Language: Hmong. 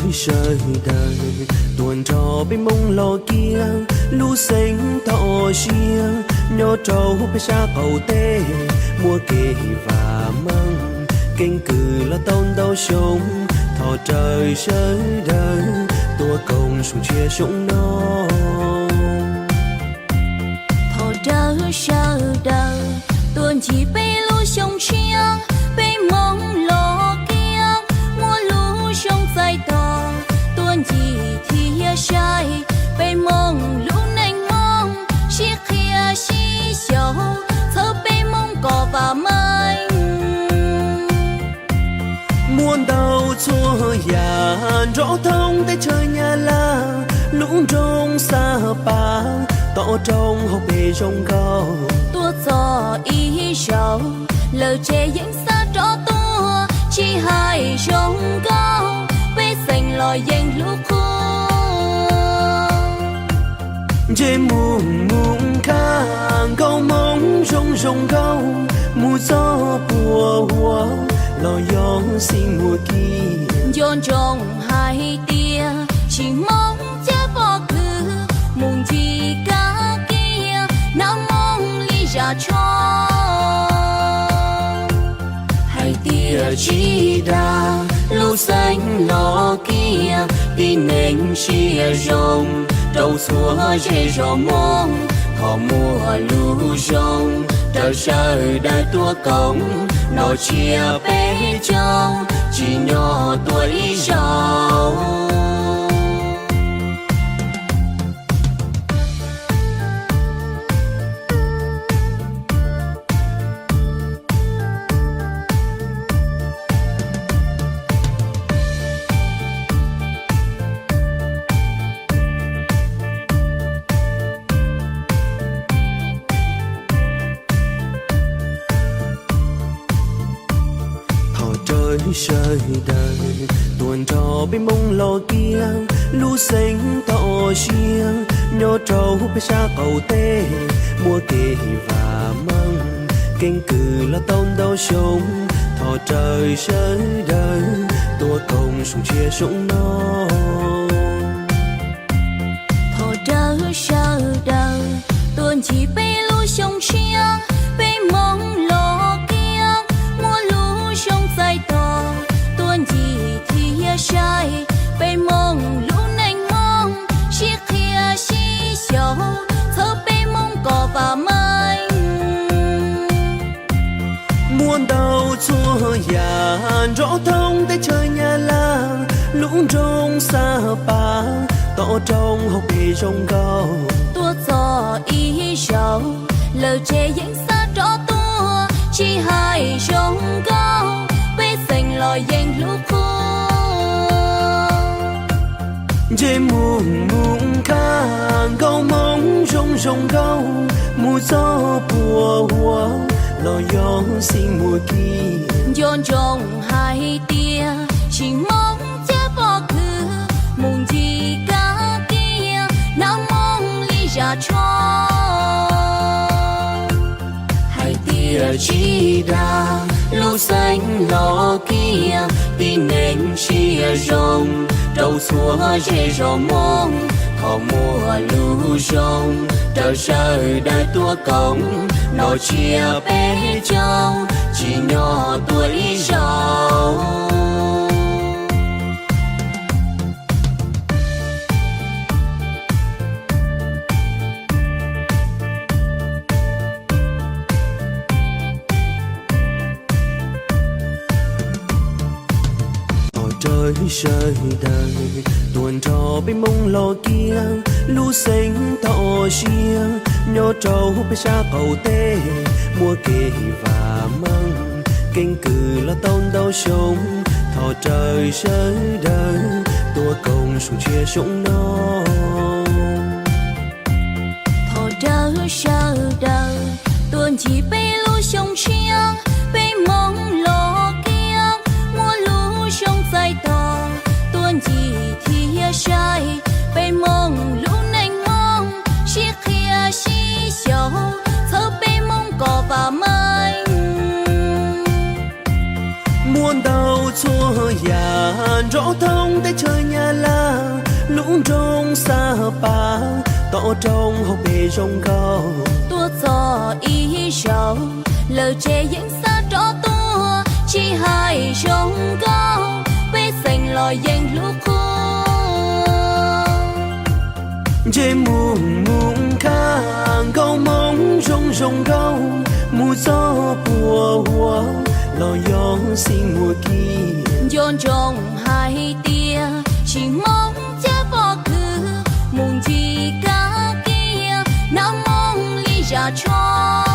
Sawv daws tuaj nrog peb Hmoob los kiag, lub xeev toj siab nyob rau peb sab qaum teb, muaj kev vam meej, keeb kwm los tau ntau xyoo, thov rawm sawv daws tuaj koom zoo ntsia zoo no. Thov rawm sawv daws tuaj ncig peb lub xyoo tshiab, peb Hmoob los kiag, muaj lub xyoo txais tos, tuaj ncig thiab saib peb Hmoob lub neej Hmoob, sib qhia sib xyaum txhawb peb Hmoob kom vam meej. Muaj ntau txhua yam nrov thoob teb chaws Nyab Laj, lub nroog Xab Pas tom roob hauv pes zoo nkauj. Tuaj txog ib zaug lawm ces yeej xav rov tuaj, tsis hais zoo nkauj peb xeem los yeej hlub qhuab. Ntsej muag mus nkag nkauj Hmoob zoo zoo nkauj, mus txog puag huab los yog xij muag kiag. Nco ntsoov hais tias tsis Hmoob cab pob kws, mus ncig kab kiag hnab Hmoob li zaj tsho. Hais tias tsis dag lub xeev los kiag, tib neeg sia zoo rau txhua zej zos Hmoob. Thov muaj lub zoo raws sawv daws tuaj koom, nrog tsiaj peb caug tsim nyog tuaj ib zaug. Thov rawm sawv daws tuaj nrog peb Hmoob los kiag, lub xeev toj siab nyob rau peb sab qaum teb, muaj kev vam meej, keeb kwm los tau ntau xyoo. Thov rawm sawv daws tuaj koom zoo ntsia zoo no. Thov rawm sawv daws tuaj ncig peb lub xyoo tshiab, peb Hmoob los kiag, muaj lub xyoo txais tos, tuaj ncig thiab saib peb Hmoob lub neej Hmoob, sib qhia sib xyaum txhawb peb Hmoob kom vam meej. Muaj ntau txhua yam nrov thoob teb chaws Nyab Laj, lub nroog Xab Pas tom roob hauv pes zoo nkauj. Tuaj txog ib zaug lawm ces yeej xav rov tuaj, tsis hais zoo nkauj peb xeem los yeej hlub qhuab. Ntsej muag mus nkag nkauj Hmoob zoo zoo nkauj, mus txog puag huab los yog xij muag kiag. Nco ntsoov hais tias tsis Hmoob cab pob kws, mus ncig kab kiag hnab Hmoob li zaj tsho. Hais tias tsis dag lub xeev los kiag, tib neeg sia zoo rau txhua zej zos Hmoob. Thov muaj lub zoo raws sawv daws tuaj koom, nrog tsiaj peb caug tsim nyog tuaj ib zaug. Thov rawm sawv daws tuaj nrog peb Hmoob los kiag, lub xeev toj siab nyob rau peb sab qaum teb, muaj kev vam meej, keeb kwm los tau ntau xyoo. Thov rawm sawv daws tuaj koom zoo ntsia zoo no. Thov rawm sawv daws tuaj ncig peb lub xyoo tshiab, peb Hmoob los kiag, muaj lub xyoo txais tos, tuaj ncig thiab saib peb Hmoob lub neej Hmoob, sib qhia sib xyaum txhawb peb Hmoob kom vam meej. Muaj ntau txhua yam Nrov thoob teb chaws Nyab Laj, lub nroog Xab Pas, toj roob hauv pes zoo nkauj. Tuaj txog ib zaug, lawv tsev yeej xav rov tuaj, tsis hais zoo nkauj, pej xeem los yeej hlub qhua. Ntsej muag Moos Khaj, nkauj Moos zoo zoo nkauj, mus txog puag huab los yog xij muag kiag. Nco ntsoov hais tias tsis Hmoob cab pob kws, mus ncig kab kiag hnab Moos li zaj tsho.